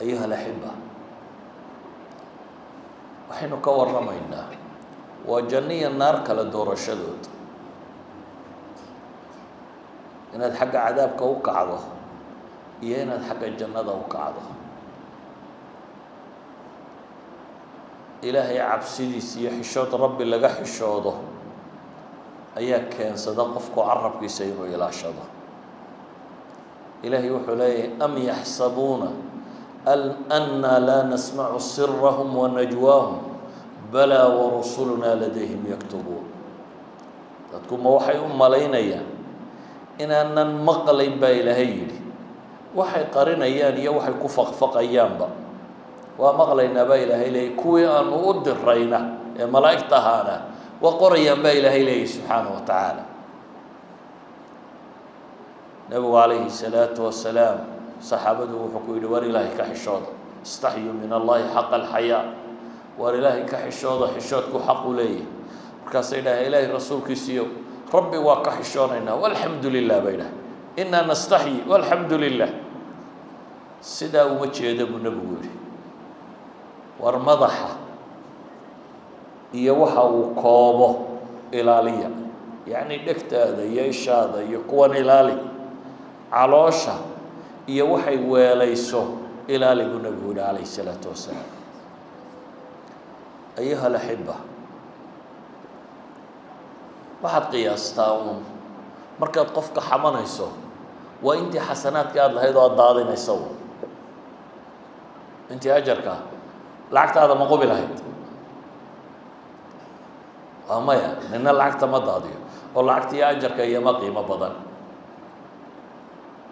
Ayuha alaxiba, waxaynu ka warramaynaa waa janno iyo naar kala doorashadood, inaad xagga cadaabka u kacdo iyo inaad xagga jannada u kacdo. Ilaahay cabsidiis iyo xishood Rabbi laga xishoodo ayaa keensada qofku carabkiisa inuu ilaashado. Ilaahay wuxuu leeyahay: am yaxsabuuna annaa laa nasmacu sirahum wanajwaahum balaa warusulunaa ladayhim yaktubuun. Dadku ma waxay u malaynayaan inaanan maqlayn baa Ilaahay yidhi? Waxay qarinayaan iyo waxay ku faqfaqayaanba waa maqlaynaa baa Ilaahay leeyay. Kuwii aanu u dirayna ee malaa'igta ahaana waa qorayaan baa Ilaahay leeyay subxaanaه wa tacaala. Nabigu calayhi الsalaatu wasalaam saxaabadu wuxuu ku yidhi: war Ilaahay ka xishooda, istaxyuu min Allahi xaqa alxayaa, war Ilaahay ka xishooda xishoodku xaqu leeyahy. Markaasay dhahay: Ilaahay rasuulkiisiiyo, Rabbi waa ka xishoonaynaa, walxamdu lilah, bay dhahay, inaa nastaxyi walxamdu lilah. Sidaa uma jeeda buu Nebigu yihi. War madaxa iyo waxa uu koobo ilaaliya, yacni dhegtaada iyo ishaada iyo kuwan ilaali, caloosha iyo waxay weelayso ilaali, buu Nebigu yihi calayh الsalaatu wasalaam. Ayuha alaxiba, waxaad qiyaastaa uun markaad qofka xamanayso waa intii xasanaadka aada lahayd oo aada daadinaysa un, intii ajarka. Lacagtaada ma qubi lahayd? Waa maya, nina lacagta ma daadiyo oo lacagta iyo ajarka iyoma qiimo badan.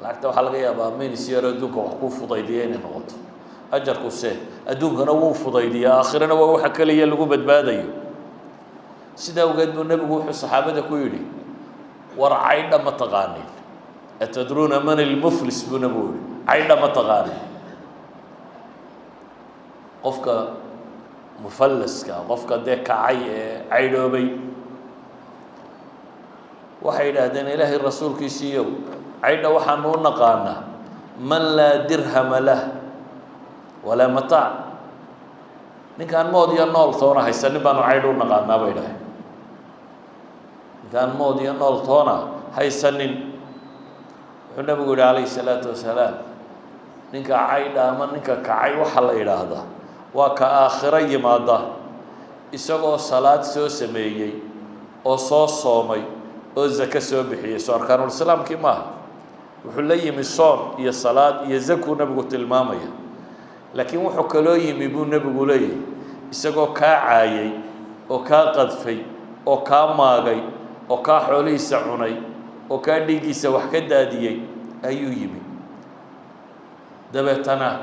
Lacagta waxaa laga yaabaa minis yaro adduunka wax kuu fudaydiya inay noqoto, ajarku se adduunkana wuu fudaydiyaa, aakhirana waa waxa keliya lagu badbaadayo. Sidaa awgeed buu Nebigu wuxuu saxaabada ku yidhi: war caydha ma taqaanin? Atadruuna man ilmuflis? Buu Nebigu yihi. Caydha ma taqaanin? Qofka mufallaska, qofka dee kacay ee caydhoobay. Waxay yidhaahdeen: Ilaahay rasuulkiisiiyow, caydha waxaanu u naqaanaa man laa dirhama lah walaa mataac, ninkaan mood iyo nool toona haysanin baanu caydh u naqaanaa, bay dhahay, ninkaan mood iyo nool toona haysanin. Wuxuu Nabigu yihi calayhi salaatu wasalaam: ninka caydha ama ninka kacay waxaa la yidhaahdaa waa ka aakhiro yimaada isagoo salaad soo sameeyey oo soo soomay oo zako soo bixiyey. Soo arkaanulislaamkii maaha? Wuxuu la yimi soon iyo salaad iyo zakuu Nebigu tilmaamaya, laakiin wuxuu kaloo yimi buu Nebigu leeyahy isagoo kaa caayay oo kaa qadfay oo kaa maagay oo kaa xoolihiisa cunay oo kaa dhiiggiisa wax ka daadiyey ayuu yimi. Dabeetana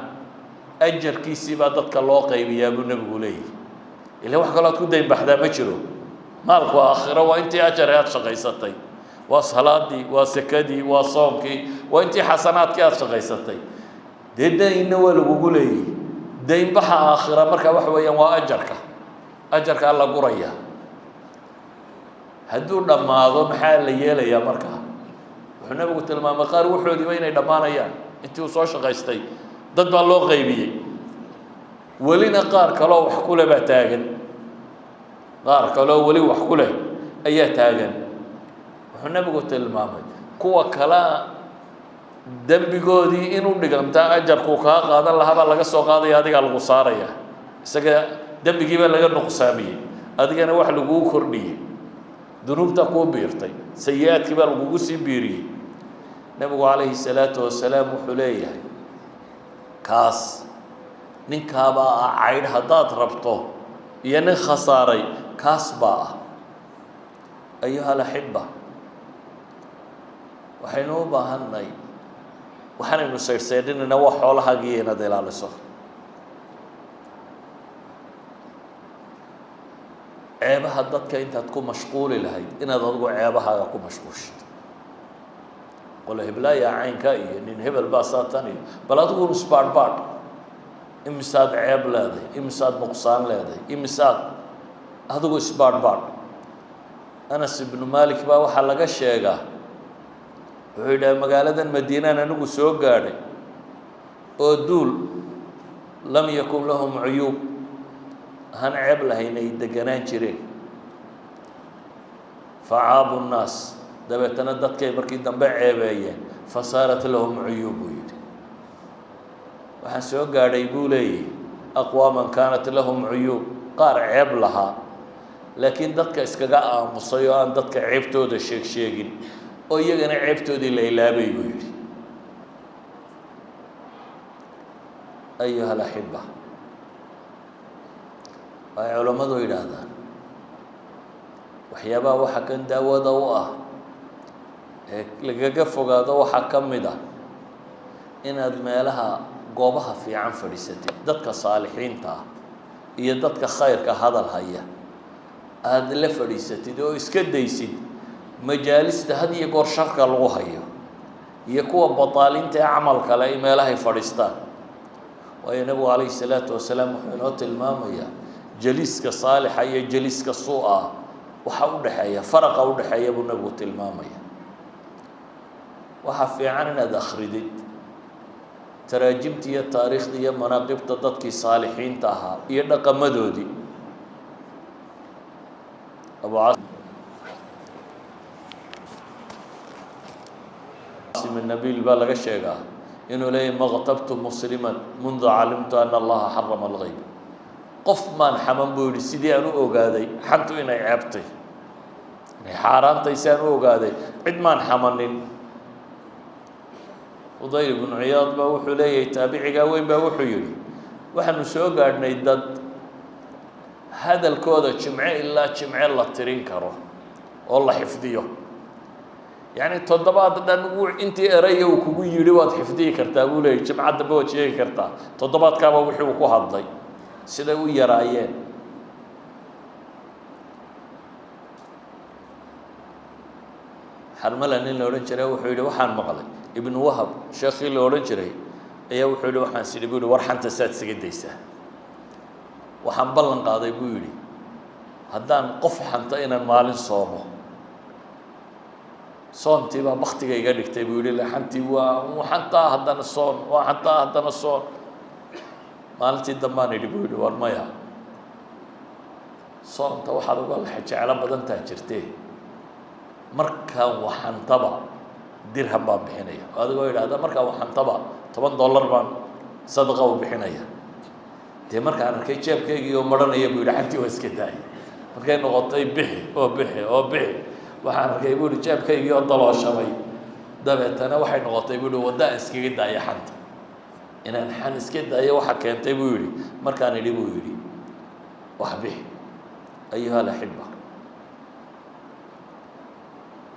ajarkiisii baa dadka loo qaybiyaa, buu Nebigu leeyahy. Ila wax kaloo ad ku daynbaxdaa ma jiro. Maalku aakhiro waa intii ajar aad shaqaysatay, waa salaadii, waa sekadii, waa soomkii, waa intii xasanaadkii aada shaqaysatay. Dee daynna waa lagugu leeyahy. Daynbaxa aakhira marka waxa weeyaan waa ajarka, ajarkaa la guraya. Hadduu dhammaado maxaa la yeelayaa? Markaa wuxuu Nabigu tilmaamay qaar waxoodiiba inay dhammaanayaan. Intii uu soo shaqaystay dad baa loo qaybiyey, welina qaar kaloo wax ku leh baa taagan, qaar kaloo weli wax ku leh ayaa taagan. Wuxuu Nabigu tilmaamay kuwa kalea dembigoodii inuu dhigantaa ajarkuu kaa qaadan lahaa baa laga soo qaadaya, adigaa lagu saaraya. Isaga dembigii baa laga nuqsaamiyey, adigana wax laguu kordhiyey, dunuubta kuu biirtay, sayi-aadkii baa lagugu sii biiriyey. Nabigu calayhi salaatu wasalaam wuxuu leeyahay kaas ninkaabaa ah caydh haddaad rabto iyo nin khasaaray, kaas baa ah. Ayuha alaxiba, waxaynu u baahanay, waxaanaynu saydhsaydhinayna waa xoolahaagiiyo inaad ilaaliso. Ceebaha dadka intaad ku mashquuli lahayd inaad adigu ceebahaaga ku mashquushid, qole heblaaya caynka iyo nin hebel baa saatan iyo bal adigu isbaadhbaadh, imisaad ceeb leedahay, imisaad nuqsaan leedahay, imisaad adigu isbaadhbaadh. Anas Ibnu Malik baa waxaa laga sheegaa, wuxuu yidhaha: magaaladan Madiinaan anigu soo gaadhay oo duul Lam yakun lahum cuyuub, han ceeb lahayn, ay deganaan jireen. Facaabu nnaas, dabeetana dadkay markii dambe ceebeeyeen. Fasaarat lahum cuyuub, buu yidhi. Waxaan soo gaadhay, buu leeyahy, aqwaaman kaanat lahum cuyuub, qaar ceeb lahaa, laakiin dadka iskaga aamusay oo aan dadka ceebtooda sheeg sheegin, oo iyagana ceebtoodii la ilaabay, buu yidhi. Ayuha alaxiba, waxay culammadu yidhaahdaan waxyaabaha waxa kan daawada u ah ee lagaga fogaado waxaa ka mid ah inaad meelaha goobaha fiican fadhiisatid, dadka saalixiinta ah iyo dadka khayrka hadal haya aada la fadhiisatid, oo iska daysid majaalista had iyo goor sharka lagu hayo iyo kuwa bataalinta ee camal kale ay meelahay fadhiistaan. Waayo, nebigu calayhi salaatu wasalaam wuxuu inoo tilmaamayaa jaliiska saalixa iyo jaliiska suu-a waxa u dhexeeya, faraqa u dhexeeya buu nebigu tilmaamaya. Waxaa fiican inaad akridid taraajimta iyo taariikhda iyo manaaqibta dadkii saalixiinta ahaa iyo dhaqamadoodii. Abu Caasim Nabiil baa laga sheegaa inuu leeyahy: "Maqtabtu muslima mundu calimtu ana Allaha xarama algeyb." Qof maan xaman, buu yihi, sidii aan u ogaaday xantu inay ceebtay, inay xaaraantay, si aan u ogaaday cid maan xamanin. Fudayl ibnu Ciyaad baa wuxuu leeyahay, taabicigaa weyn baa wuxuu yihi, waxaanu soo gaadhnay dad hadalkooda jimce ilaa jimce la tirin karo oo la xifdiyo, yacni toddobaad dhan intii eraya uu kugu yidhi waad xifdiyi kartaa, buu leeyay. Jimca dambe waad sheegi kartaa toddobaadkaaba wixii uu ku hadlay, siday u yaraayeen. Xarmala nin la odhan jiray wuxuu yidhi, waxaan maqlay Ibnu Wahab, sheekhii la odhan jiray ayaa wuxuu yihi, waxaan sidhi, buu yihi, war xanta saad isaga daysaa? Waxaan ballan qaaday, buu yidhi, haddaan qof xanto inaan maalin soomo. Soontii baa baktiga iga dhigtay, buu yihi. La xantii waa xantaa, haddana soon, waa xantaa, haddana soon. Maalintii dambaan idhi, buu yihi, war maya, soonta waxaad uga lexe jeclo badantaa jirtee, markaan waxantaba dirham baan bixinaya. Adigoo yidhaahda markaan waxantaba $10 baan sadaqa u bixinaya. Dee markaan arkay jeebkaygii oo maranaya, buu yidhi, xantii waa iska daayay. Markay noqotay bixi oo bixi oo bixi, waxaan arkay, buu yihi, jeebkaygii oo dalooshamay. Dabeetana waxay noqotay, buu yihi, wadda aan iskaga daayo xanta. Inaan xan iska daayo waxa keentay, buu yidhi, markaan idhi, buu yidhi, wax bixi. Ayuha alaxiba,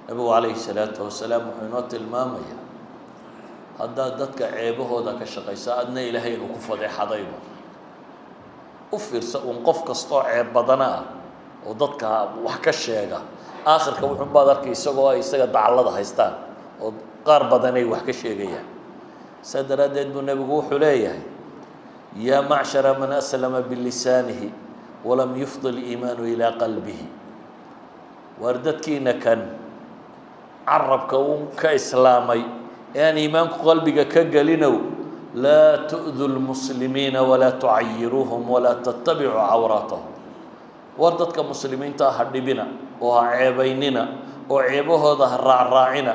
nabigu calayhi salaatu wasalaam wuxuu inoo tilmaamayaa haddaad dadka ceebahooda ka shaqayso, adna Ilaahay inuu ku fadeexadayno. U fiirsa uun qof kastoo ceeb badana ah oo dadka wax ka sheega, aakhirka wuxuun baad arkay isagoo ay isaga dacallada haystaan oo qaar badan ay wax ka sheegayaan. Saa daraaddeed buu nebigu wuxuu leeyahay: "Yaa macshara man aslama bilisaanihi walam yufdi liimaanu ilaa qalbihi." Waar dadkiina kan carabka uu ka islaamay ee aan iimaanku qalbiga ka gelinow, laa tu'du lmuslimiina walaa tucayiruuhum walaa tattabicuu cawraatahum. War dadka muslimiinta ha dhibina oo ha ceebaynina oo ceebahooda ha raacraacina.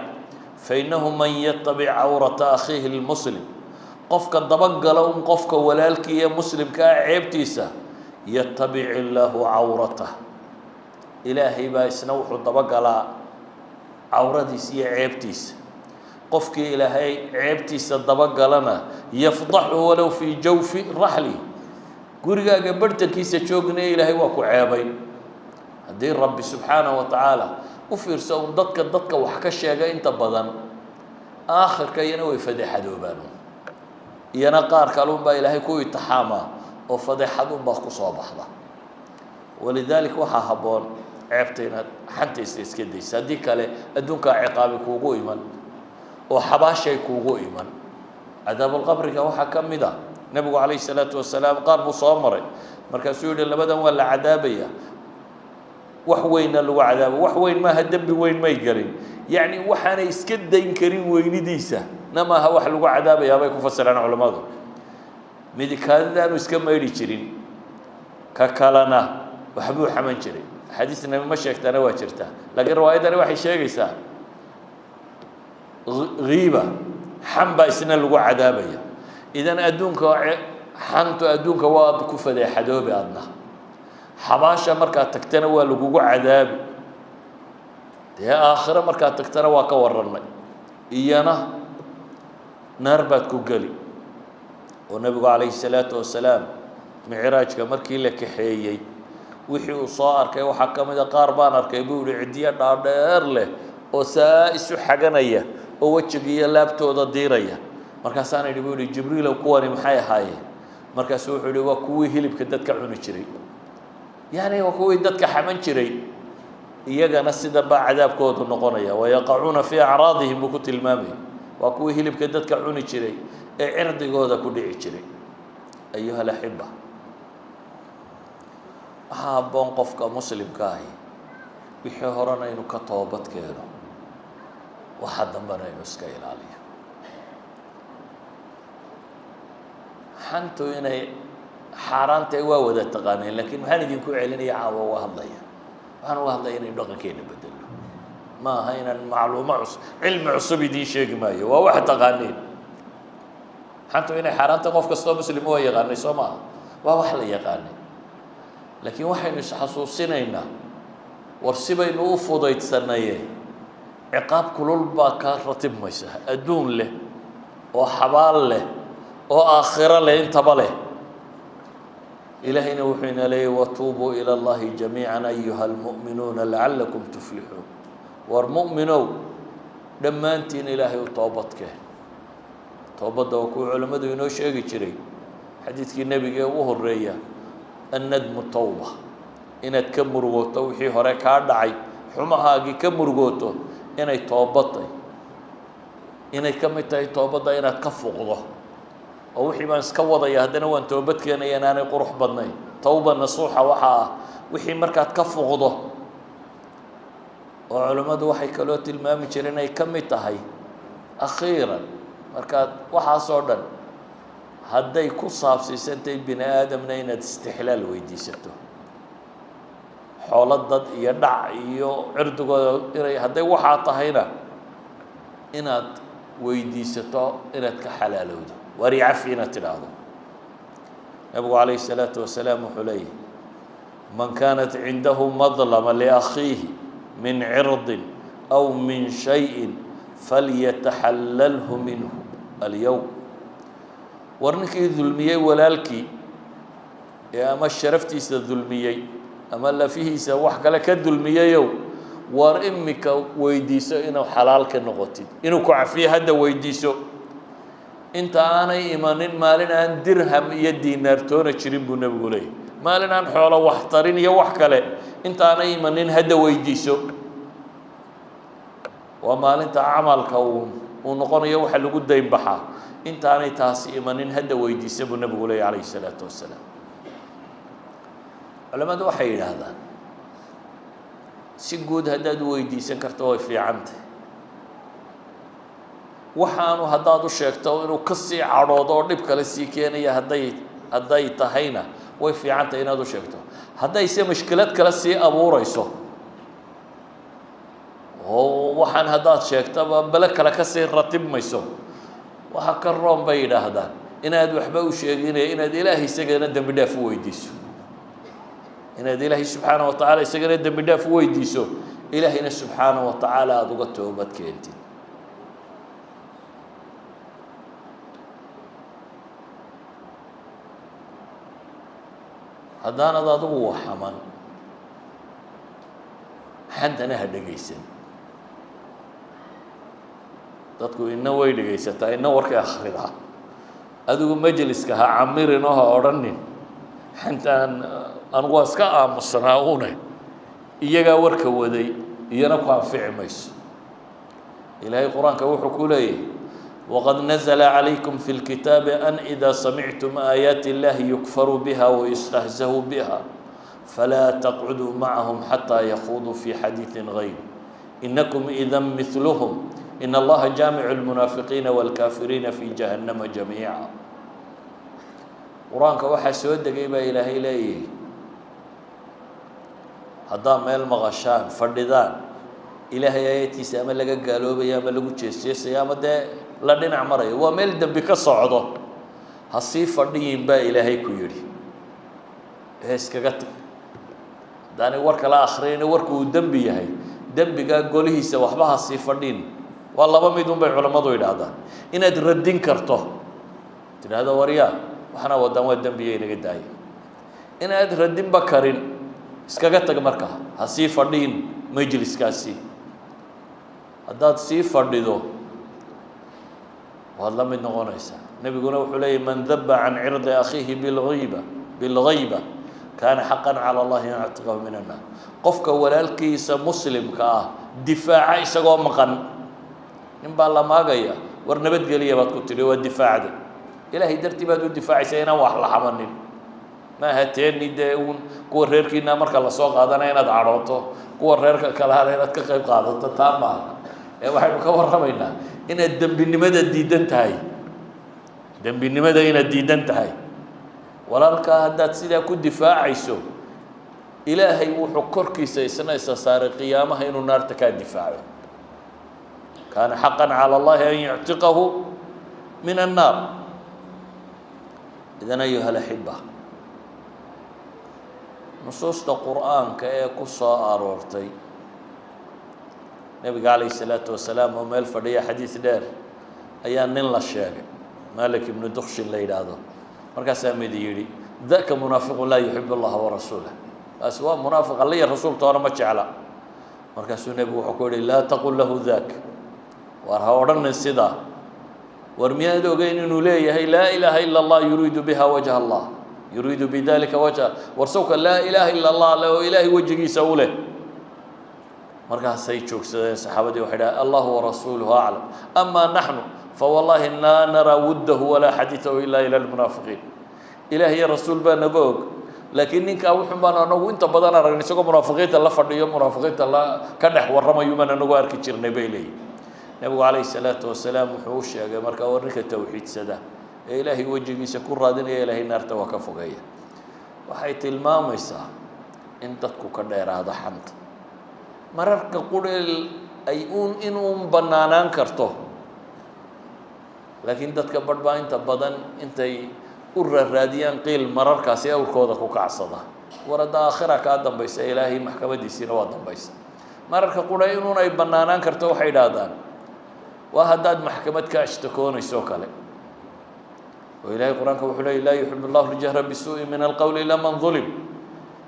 Fainahu man yatabic cawrata akhiihi lmuslim, qofka dabagala un qofka walaalkii ee muslimka ah ceebtiisa, yatabic illaahu cawratah, Ilaahay baa isna wuxuu dabagalaa cawradiisa iyo ceebtiisa. Qofkii Ilaahay ceebtiisa dabagalana, yafdaxu walow fii jawfi raxli, gurigaaga barhtankiisa joognaya Ilaahay waa ku ceebay haddii Rabbi subxaanahu wa tacaala. U fiirsa un dadka wax ka sheega, inta badan aakhirka iyana way fadeexadoobaan, iyana qaar kale un baa Ilaahay ku itixaamaa oo fadeexad un baa kusoo baxda. Walidalik waxaa habboon ceebta inaad xantaysa iska daysa, haddii kale adduunkaa ciqaabi kuugu iman oo xabaashay kuugu iman. Cadaabulqabriga waxaa ka mid a, nebigu calayhi salaatu wasalaam qaar buu soo maray, markaasuu yihi, labadan waa la cadaabaya, wax weynna lagu cadaabo. Wax weyn maaha, dembi weyn may gelin, yacni waxaanay iska dayn karin weynidiisa na maaha wax lagu cadaabayaa, bay ku fasiraan culammadu. Midi kaadidaanu iska maydhi jirin, ka kalena waxbuu xaman jiray. Axaadiis nabi ma sheegtaana waa jirtaa, laakiin riwaayaddani waxay sheegaysaa ghiiba, xan baa isna lagu cadaabaya. Idan adduunka xantu adduunka waad ku fadeexadoobi, adna xabaasha markaad tagtana waa lagugu cadaabi, dee aakhiro markaad tagtana waa ka warranay, iyana naar baad ku geli. Oo nebigu calayhi salaatu wasalaam micraajka markii la kaxeeyey wixii uu soo arkay waxaa ka mid a, qaar baan arkay buu yihi ciddiyo dhaadheer leh oo saa isu xaganaya oo wejiga iyo laabtooda diiraya. Markaasaan idhi buu yihi, Jibriilow, kuwani maxay ahaayeen? Markaasuu wuxuu yihi, waa kuwii hilibka dadka cuni jiray, yacni waa kuwii dadka xaman jiray. Iyagana sida baa cadaabkoodu noqonaya, wayaqacuuna fii acraadihim buu ku tilmaamaya. Waa kuwii hilibka dadka cuni jiray ee cirdigooda ku dhici jiray. Ayuha alaxiba, waxaa habboon qofka muslimka ahi wixii horena inuu ka toobad keeno, waxa dambena inuu iska ilaaliyo. Xantu inay xaaraantahay waa wada taqaaneen, laakiin maxaan idinku celinaya caawa uga hadlaya? Waxaan uga hadlaya inaynu dhaqankeena bedelno. Ma aha inaan macluumo cusub, cilmi cusub idiin sheegi maayo, waa waxa taqaaneen. Xantu inay xaaraantahay qof kastoo muslim waa yaqaanay, soo maaha? Waa wax la yaqaanay, laakiin waxaynu isxasuusinaynaa, war si baynu u fudaydsannaye ciqaab kulul baa ka ratibmaysa, adduun leh oo xabaal leh oo aakhiro leh, intaba leh. Ilaahayna wuxuu ina leeyay, watuubuu ila اllahi jamiica ayuha almu'minuuna lacalakum tuflixuun. War mu'minow, dhammaantiin Ilaahay u toobadkeen. Toobadda waa kuwa culimmadu inoo sheegi jiray xadiidkii nebiga ee u horeeya, annadmu tawba, inaad ka murugooto wixii hore kaa dhacay, xumahaagii ka murugooto inay toobadtay, inay ka mid tahay toobadda inaad ka fuqdo oo wixii baan iska wadaya haddana waan toobad keenaya inaanay qurux badnayn. Tawba nasuuxa waxaa ah wixii markaad ka fuqdo. Oo culimmadu waxay kaloo tilmaami jireen inay ka mid tahay akhiiran, markaad waxaasoo dhan hadday ku saabsiisantahay bini aadamna, inaad istixlaal weydiisato xoolo dad iyo dhac iyo cirdigooda, inay hadday waxaa tahayna inaad weydiisato inaad ka xalaalowdo, wari cafi inaad tidhaahdo. Nabigu calayhi الsalaatu wasalaam wuxuu leeyahy, man kaanat cindahu madlama liakhiihi min cirdin aw min shayin falyataxallalhu minhu alyowm. War ninkii dulmiyey walaalkii ee ama sharaftiisa dulmiyey ama lafihiisa wax kale ka dulmiyeyow, war imika weydiiso inuu xalaal ka noqotid, inuu ku cafiyo hadda weydiiso, inta aanay imanin maalin aan dirham iyo diinaartoona jirin, buu nebigu leeyahy. Maalin aan xoolo wax tarin iyo wax kale inta aanay imanin hadda weydiiso. Waa maalinta camalka uu noqonayo waxa lagu daynbaxaa. Intaanay taasi imanin hadda weydiisa, buu nebigu leeyahy calayhi الsalaatu wasalaam. Culamadu waxay yidhaahdaan, si guud haddaad u weydiisan karto way fiicantay. Waxaanu haddaad u sheegto inuu kasii cadhoodo oo dhib kale sii keenaya hadday tahayna, way fiicantahay inaad u sheegto. Haddayse mushkilad kale sii abuureyso oo waxaan haddaad sheegtaba bele kale kasii ratibmayso, waxa ka roon, bay yidhaahdaan, inaad waxba u sheeginaya, inaad Ilaahay isagana dembi dhaaf u weydiiso, inaad Ilaahay subxaana wa tacaala isagana dembi dhaaf u weydiiso, Ilaahayna subxaana wa tacaala aada uga toobad keentid. Haddaanad adigu waxaman, xantana ha dhegaysan. Dadku ina way dhegaysataa, ina warkay akhridaa. Adigu majliska ha camirin oo ha odhanin, xantaan anigu waa iska aamusanaa une, iyagaa warka waday, iyana ku anfici mayso. Ilaahay qur-aanka wuxuu ku leeyahy, waqad nazla calaykum fi اlkitaabi an إida samictum aayaati اllahi yukfaru biha wayustahzahu biha falaa taqcuduu macahum xataa yakhuduu fi xadiiثi gayr inakum ida midluhm in allaha jaamicu اlmunaafiqiina wاlkaafiriina fi jahannama jamiica. Qur-aanka waxaa soo degay baa Ilaahay leeyahy, haddaa meel maqashaan fadhidaan Ilaahay aayadkiisa ama laga gaaloobayo ama lagu jeesjeesayo ama dee la dhinac marayo, waa meel dembi ka socdo, ha sii fadhiyin baa Ilaahay ku yidhi, ee iskaga tag. Haddaanay war kala akhriyayna warku uu dembi yahay, dembigaa golihiisa waxba ha sii fadhin. Waa laba mid un bay culammadu yidhaahdaan: inaad radin karto, tidhaahdo waryaa waxna wadaan waa dembiya inaga daaya. Inaad radinba karin, iskaga tag. Markaa ha sii fadhiin majliskaasi. Haddaad sii fadhido waad la mid noqonaysaa. Nebiguna wuxuu leeyay: man daba can cirdi akhiihi bilgayba kaana xaqan cala Allahi an yactiqahu min annaar. Qofka walaalkiisa muslimka ah difaaca isagoo maqan, nin baa la maagaya, war nabadgeliya baad ku tidhi, waa difaacda, Ilaahay dartii baad u difaacaysaa inaan wax la xamanin. Ma aha teeni dee uun kuwa reerkiina marka lasoo qaadanaya inaad cadhooto, kuwa reerka kalehana inaad ka qayb qaadato, taa maaha. Ee waxaynu ka warramaynaa inaad dembinimada diidan tahay, dembinimada inaad diidan tahay. Walaalkaa haddaad sidaa ku difaacayso, Ilaahay wuxuu korkiisa isna isa saaray qiyaamaha inuu naarta kaa difaaco. Kaana xaqan cala Allahi an yuctiqahu min annaar. Idan, ayuha alaxiba, nusuusta Qur'aanka ee ku soo aroortay nebiga calayh isalaatu wasalaam oo meel fadhiya, xadiis dheer ayaa nin la sheegay, Malik ibnu Dukshin la yidhaahdo. Markaasaa mid yidhi: daka munaafiqun laa yuxib Allaha warasuulah, kaasi waa munaafiq, alla iyo rasuul toona ma jecla. Markaasuu nebigu wuxuu ku yihi: laa taqul lahu dak, waar ha odhanin sidaa. War miyaad ogeyn inuu leeyahay laa ilaaha ila Allah, yuriidu biha wajha Allah, yuriidu bidalika wajha? War sawka laa ilaaha ila Allah le oo Ilaahay wejigiisa u leh. Markaasay joogsadeen saxaabadii, waxay dhahay: allahu warasuuluhu aclam, ama naxnu fawallahi laa naraa wuddahu walaa xadiidahu ila ila lmunaafiqiin. Ilaah iyo rasuul baa naga og, laakiin ninkaa wuxun baan anagu inta badan aragn isagoo munaafiqiinta la fadhiyo, munaafiqiinta la ka dhex warramayo baan anagu arki jirnay, bay leeyihin. Nebigu calayhi salaatu wasalaam wuxuu u sheegay markaa: war ninka tawxiidsada ee Ilaahay wejigiisa ku raadinaya, Ilaahay naarta waa ka fogeeya. Waxay tilmaamaysaa in dadku ka dheeraado xanta. Mararka qureel ay uun in uun bannaanaan karto, laakiin dadka badh baa inta badan intay u raaraadiyaan qiil mararkaasi awrkooda ku kacsada. War hadda aakhira kaa dambaysa, Ilaahay maxkamadiisiina waa dambaysa. Mararka qura inuun ay bannaanaan karto, waxay idhaahdaan, waa haddaad maxkamad ka ashtakoonayso kale. Oo Ilahay Qur-aanka wuxuu leey: laa yuxib Allahu ljahra bisuu'i min alqowli ila man dulim.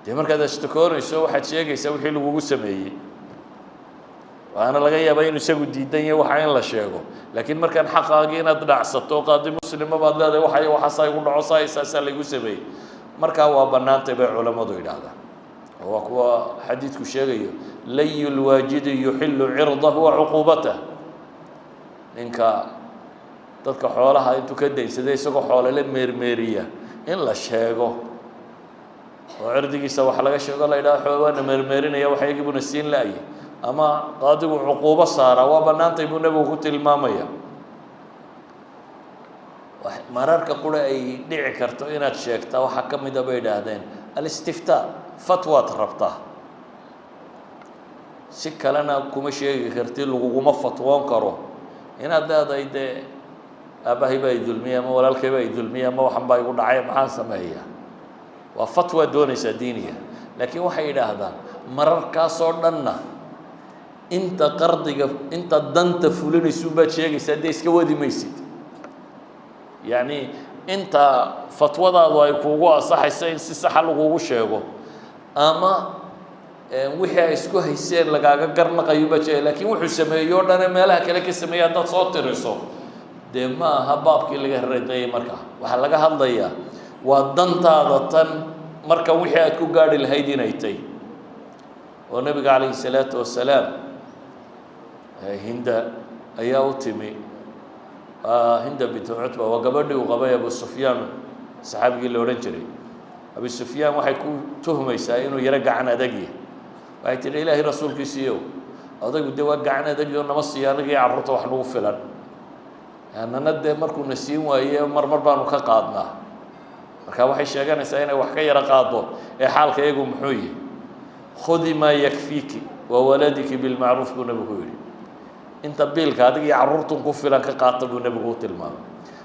Dee markaad ashtakoonayso waxaad sheegaysaa wixii lagugu sameeyey, waana laga yaabaa inuu isagu diidan yahay waxa in la sheego. Laakiin markaan xaqaagii inaad dhacsato, qaadi muslima baad leedahay, waxay waxaasaa igu dhaco, saa saasaa laygu sameeyey, markaa waa bannaantay bay culammadu yidhaahdaan. Oo waa kuwa xadiidku sheegayo: layu lwaajidi yuxilu cirdahu wa cuquubatah. Ninka dadka xoolaha intuu ka daynsaday isagoo xoolele meermeeriya, in la sheego oo cirdigiisa wax laga sheego, la yidhaha waana meermeerinaya, waxyagii siin la-ya, ama qaadigu cuquubo saaraa, waa bannaantay buu nebigu ku tilmaamaya. Mararka qura ay dhici karto inaad sheegtaa waxaa ka mida, bay idhaahdeen, alistiftaa, fatwaad rabtaa, si kalena kuma sheegi karti, laguguma fatwoon karo. Inaad leedahay dee aabbahay baa i dulmiyey ama walaalkay baa i dulmiyey ama waxan baa igu dhacay, maxaan sameeyaa? Waa fatwa doonaysaa diiniga. Laakiin waxay yidhaahdaan mararkaasoo dhanna inta qardiga, inta danta fulinaysa baad sheegaysaa, dee iska wadi maysid. Yacni inta fatwadaadu ay kuugu asaxaysa in si saxa lagugu sheego ama wixii ay isku hayseen lagaaga garnaqayo baad sheegay. Lakiin wuxuu sameeyey o dhane meelaha kale ka sameeyey haddaad soo tiriso, dee ma aha baabkii laga radayay. Markaa waxaa laga hadlayaa waa dantaada tan marka wixii aad ku gaadhi lahayd inay tay. Oo nebiga calayhi salaatu wasalaam Hinda ayaa u timi, Hinda bintu Cutba, waa gabadhii uu qabay Abu Sufyaan, saxaabigii la odhan jiray Abu Sufyaan. Waxay ku tuhmaysaa inuu yaro gacan adagyahy. Waxay tidhi: Ilaahay rasuulkiisiiyow, odaygu dee waa gacan adagyo, nama siiyo anigii carruurta wax nagu filan, annana dee markuuna siin waaye mar mar baanu ka qaadnaa. Marka waxay sheeganaysaa inay wax ka yaro qaado ee xaalka iyagu muxuu yihi? Khudi maa yakfiiki wa waladiki bilmacruuf, buu nebigu ku yidhi. Inta biilka adiga iyo carruurtun ku filan ka qaata, buu nebigu u tilmaamay.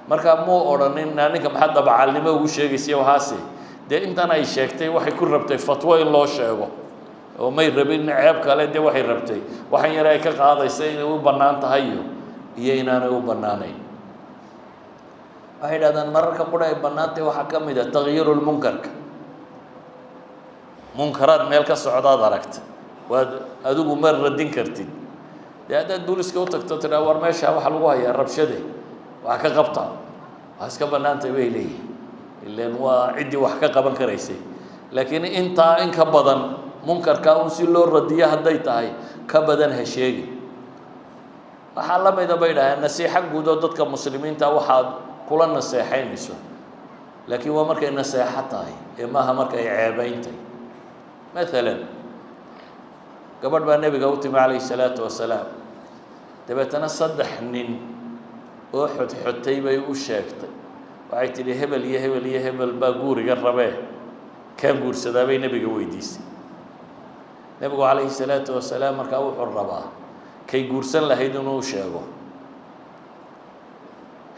Marka muu odhanin ninka maxaa dabacaalnimo ugu sheegaysiya waxaase. Dee intan ay sheegtay waxay ku rabtay fatwo in loo sheego, oo may rabin ceeb kale. Dee waxay rabtay waxan yare ay ka qaadaysa inay u bannaan tahay iyo inaanay u bannaanayn. Waxay yidhahdaan mararka qura ay bannaantahay waxaa ka mid a takyiiru lmunkarka. Munkaraad meel ka socdaad aragta, waad adigu ma radin kartid. Dee haddaad booliska u tagto, tidhaa war meesha waxaa lagu hayaa rabshade, wax ka qabta, waa iska bannaantay, bay leeyihin, ilan waa ciddii wax ka qaban karaysay. Laakiin intaa in ka badan munkarkaa un si loo radiyo hadday tahay, ka badan ha sheegi. Waxaa la mida, bay dhaheen, nasiixo guud oo dadka muslimiinta waxaad kula naseexaynayso, laakiin waa markay naseexo tahay ee maaha markay ceebayntahy. Maalan gabadh baa nebiga u timi calayhi salaatu wasalaam. Dabeetana saddex nin oo xodxotay bay u sheegtay. Waxay tidhi hebel iyo hebel iyo hebel baa guuriga rabee, kaan guursadaa, bay nebiga weydiisay. Nebigu calayhi salaatu wasalaam markaa wuxuu rabaa kay guursan lahayd inuu sheego.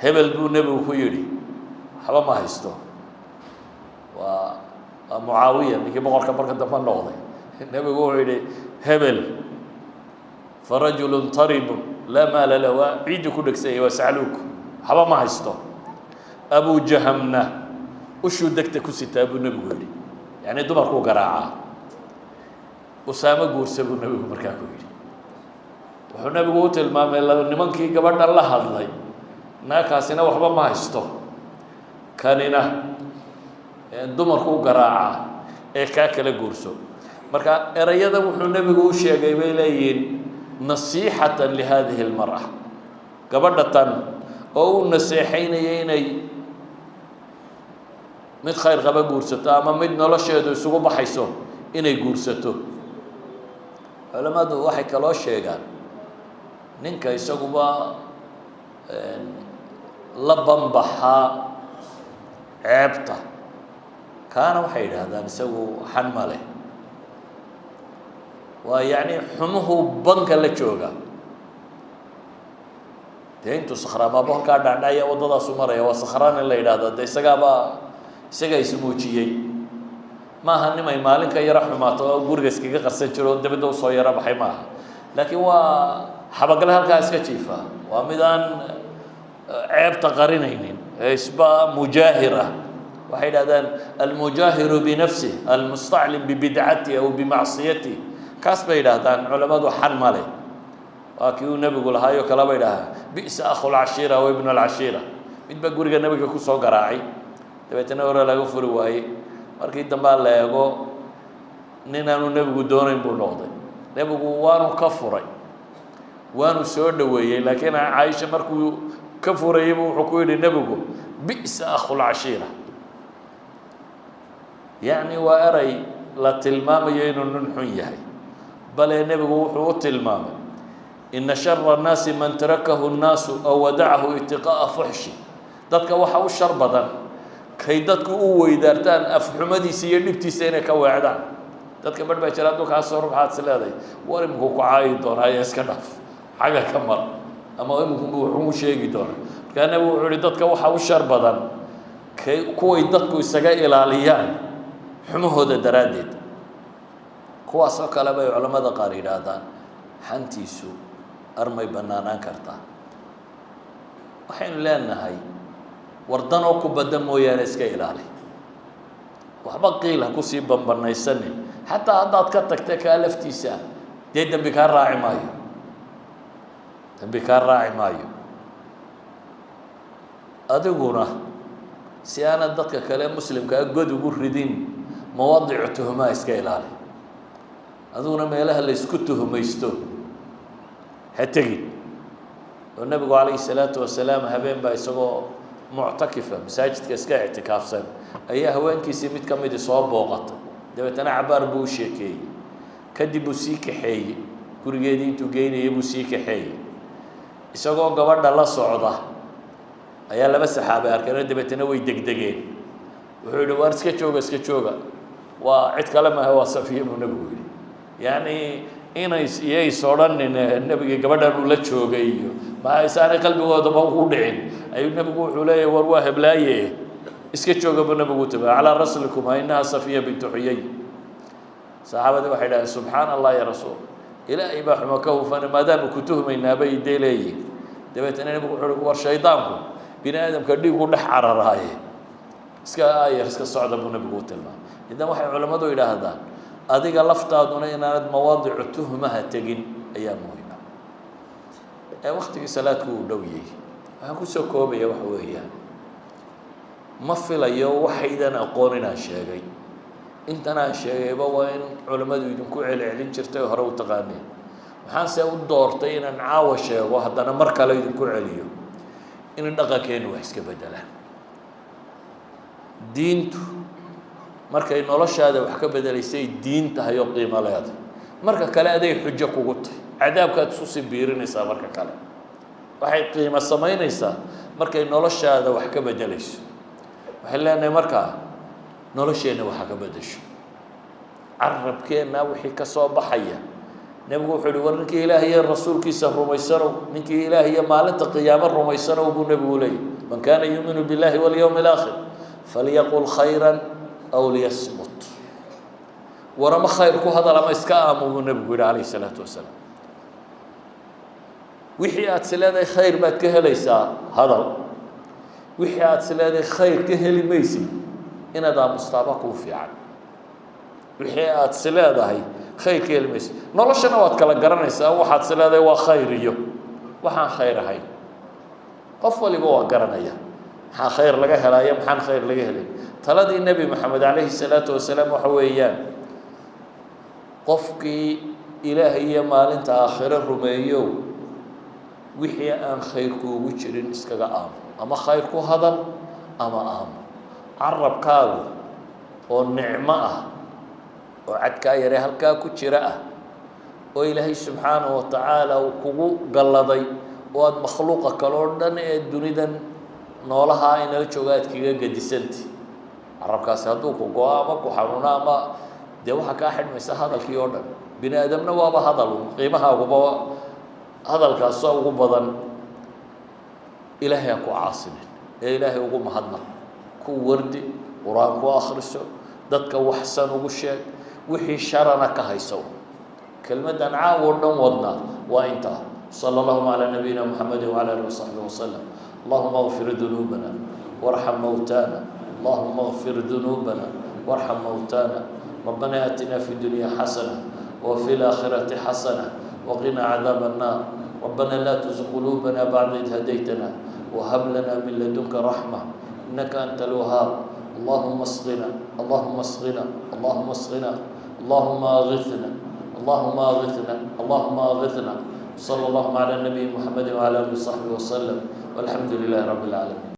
Hebel buu nebigu ku yidhi, waxba ma haysto. Waa Mucaawiya, ninkii boqorka marka dambe noqday. Nebigu wuxuu yidhi hebel farajulu taribun laa maala lah, waa ciiddi ku dhegsanyay, waa sacluug, waxba ma haysto. Abu Jahamna ushuu degta ku sitaa, buu nebigu yidhi, yacni dumarkuu garaacaa. Usaamo guursa, buu nebigu markaa ku yidhi. Wuxuu nebigu u tilmaamay nimankii gabadha la hadlay, naagkaasina waxba ma haysto, kanina dumarkuu garaacaa, ee kaa kala guurso. Marka erayada wuxuu nebigu u sheegay, bay leeyihiin, nasiixatan lihadihi اlmar'a, gabadha tan oo u naseexaynaya inay mid khayr qaba guursato ama mid nolosheedu isugu baxayso inay guursato. Culamadu waxay kaloo sheegaan ninka isaguba la banbaxaa ceebta, kaana waxay yidhaahdaan isagu xan ma leh, waa yacni xumuhu banka la jooga. Dee intuu sakhraamaabo halkaa dhacdhacaya waddadaasu maraya, waa sakhraan in la yidhahda. Dee isagaaba isagaa ismuujiyey, maaha nimay maalin ka yaro xumaato oo guriga iskaga qarsan jiro oo dabadda usoo yaro baxay maaha, laakiin waa xabagle halkaa iska jiifa. Waa mid aan ceebta qarinaynin ee isba mujaahir ah. Waxay yidhahdaan almujaahiru binafsih, almustaclim bibidcatihi aw bimacsiyatih, kaas bay yidhaahdaan culamadu xan male. Waa kii uu nebigu lahaayo kale, bay idhahdaan bi'sa akhu lcashiira wa ibnu alcashiira. Mid baa guriga nebiga kusoo garaacay, dabeetana hore laga furi waayey. Markii dambaa la eego, nin aanu nebigu doonayn buu noqday. Nebigu waanu ka furay, waanu soo dhoweeyey, laakiin Caaisha markuu ka furayeybu wuxuu ku yidhi nebigu bi'sa akhu lcashiira. Yacni waa eray la tilmaamayo inuu nin xun yahay. Bale nebigu wuxuu u tilmaamay ina shara الnaasi man tarakahu الnaasu aw wadacahu itiqaa'a fuxshi. Dadka waxa u shar badan kay dadku u weydaartaan afxumadiisa iyo dhibtiisa inay ka weecdaan. Dadka barh baa jira hadduu kaa soo maxaad is leedahay war iminku ku caayi doonaa ee iska dhaaf, xagga ka mar, ama iminku wuxuu sheegi doonaa. Markaa nebigu wuxuu yihi dadka waxa u shar badan kay kuway dadku isaga ilaaliyaan xumahooda daraaddeed. Kuwaas oo kale bay culamada qaar yidhaahdaan xantiisu armay bannaanaan kartaa. Waxaynu leenahay wardanoo ku badda mooyaane iska ilaali, waxba qiil ha kusii bambanaysanin. Xataa haddaad ka tagta kaa laftiisa, dee dembi kaa raaci maayo, dembi kaa raaci maayo. Adiguna si aanad dadka kale muslimkaa god ugu ridin, mawaadicu tuhumaa iska ilaali. Adiguna meelaha la isku tuhumaysto ha tegin. Oo nebigu calayhi salaatu wasalaam habeen baa isagoo muctakifa masaajidka iska ictikaafsan ayaa haweenkiisii mid ka midi soo booqatay. Dabeetana cabaar buu u sheekeeyey, kadib buu sii kaxeeyey, gurigeedii intuu geynayay buu sii kaxeeyey. Isagoo gabadha la socda ayaa laba saxaabe arkeen, dabeetana way degdegeen. Wuxuu yidhi: "Waar, iska jooga, iska jooga, waa cid kale maaha, waa Safiya," buu nebigu yidhi. Yacni inay iyays odhanin nebigii gabadhan uu la joogay iyo ma isaanay qalbigoodaba ugu dhicin, ayuu nebigu wuxuu leeyahy: "War, waa heblaaye, iska jooga," buu nebigu timi. "Calaa raslikum, inaha Safiya bintu Xuyay." Saxaabadii waxay dhaheen: "Subxaana Allah ya rasuul, Ilaahay baa xumo ka hufana, maadaama ku tuhmaynaa," bay dee leeyihin. Dabeetana nebigu wuxuu uhi: "War, shaydaanku bini aadamka dhiigu dhex cararaaye, iska aayar, iska socda," buu nebigu u tilmaamay. Idan waxay culammadu yidhaahdaan, adiga laftaaduna inaanad mawaadicu tuhmaha tegin ayaa muhima. Ee waktigii salaadku uu dhow yahay, waxaan kusoo koobaya waxa weeyaan, ma filayo waxaydan aqoon inaan sheegay. Intan aan sheegayba waa in culammadu idinku celcelin jirtay, hore u taqaaneen. Waxaanse u doortay inaan caawa sheego, haddana mar kale idinku celiyo, in dhaqankeenu wax iska beddelaan. Diintu markay noloshaada wax ka bedelaysay diin tahay oo qiimo leedahay. Marka kale aday xujo kugu tahay, cadaabkaad isu sii biirinaysaa. Marka kale waxay qiimo samaynaysaa markay noloshaada wax ka beddelayso. Waxay leenahay markaa, nolosheenna waxa ka beddesho carabkeenna wixii ka soo baxaya. Nebigu wuxuu yihi: "War, ninkii Ilaah iyo rasuulkiisa rumaysanow, ninkii Ilaah iyo maalinta qiyaamo rumaysanow," buu nebigu leeyay, "man kaana yuuminu billahi walyawmi alaakhir falyaqul khayra aw liyasmut." War, ama khayr ku hadal ama iska aamu, buu nebigu yihi calayhi salaatu wasalaam. Wixii aad is leedahay khayr baad ka helaysaa, hadal. Wixii aad is leedahay khayr ka heli maysid, inaad aamustaaba kuu fiican. Wixii aad is leedahay khayr ka heli maysid, noloshana waad kala garanaysaa waxaad is leedahay waa khayr iyo waxaan khayr ahayn. Qof waliba waa garanaya maxaa khayr laga helaayo, maxaan khayr laga helay. Taladii Nebi Maxamed calayhi salaatu wasalaam waxa weeyaan, qofkii Ilaahay iyo maalinta aakhiro rumeeyow, wixii aan khayr kuugu jirin iskaga aamo, ama khayr ku hadal ama aamo. Carabkaagu oo nicmo ah, oo cadkaa yare halkaa ku jira ah, oo Ilaahay subxaanahu wa tacaala uu kugu galladay, oo aada makhluuqa kale oo dhan ee dunidan noolaha inala jooga aad kaga gedisanti, carabkaasi hadduu ku go-o ama ku xanuuno ama dee waxaa kaa xidhmaysa hadalkii oo dhan. Bini aadamna waaba hadal, qiimahaaguba hadalkaasa ugu badan. Ilaahay ha ku caasinin ee Ilaahay ugu mahadnaq, ku wardi, Qur-aan ku akhriso, dadka waxsan ugu sheeg, wixii sharana ka hayso. Kelmaddan caawo dhan wadnaa waa intaa. Sala allahuma calaa nabiyina Muxamedi wcala alihi wasaxbi wasalam. Allahuma اغfir dunuubana warxam mowtana. Allahuma اغfir dunuubana warxam mowtana. ربنا آتنا في الدنيا حسنة وفي الآخرة حسنة وقنا عذاب النار. ربنا لا تزغ قلوبنا بعد إذ هديتنا وهب لنا من لدنك رحمة إنك أنت الوهاب. اللهم اسقنا، اللهم اسقنا، اللهم اسقنا، اللهم أغثنا، اللهم أغثنا، اللهم أغثنا. صلى الله على النبي محمد وعلى آله وصحبه وسلم، والحمد لله رب العالمين.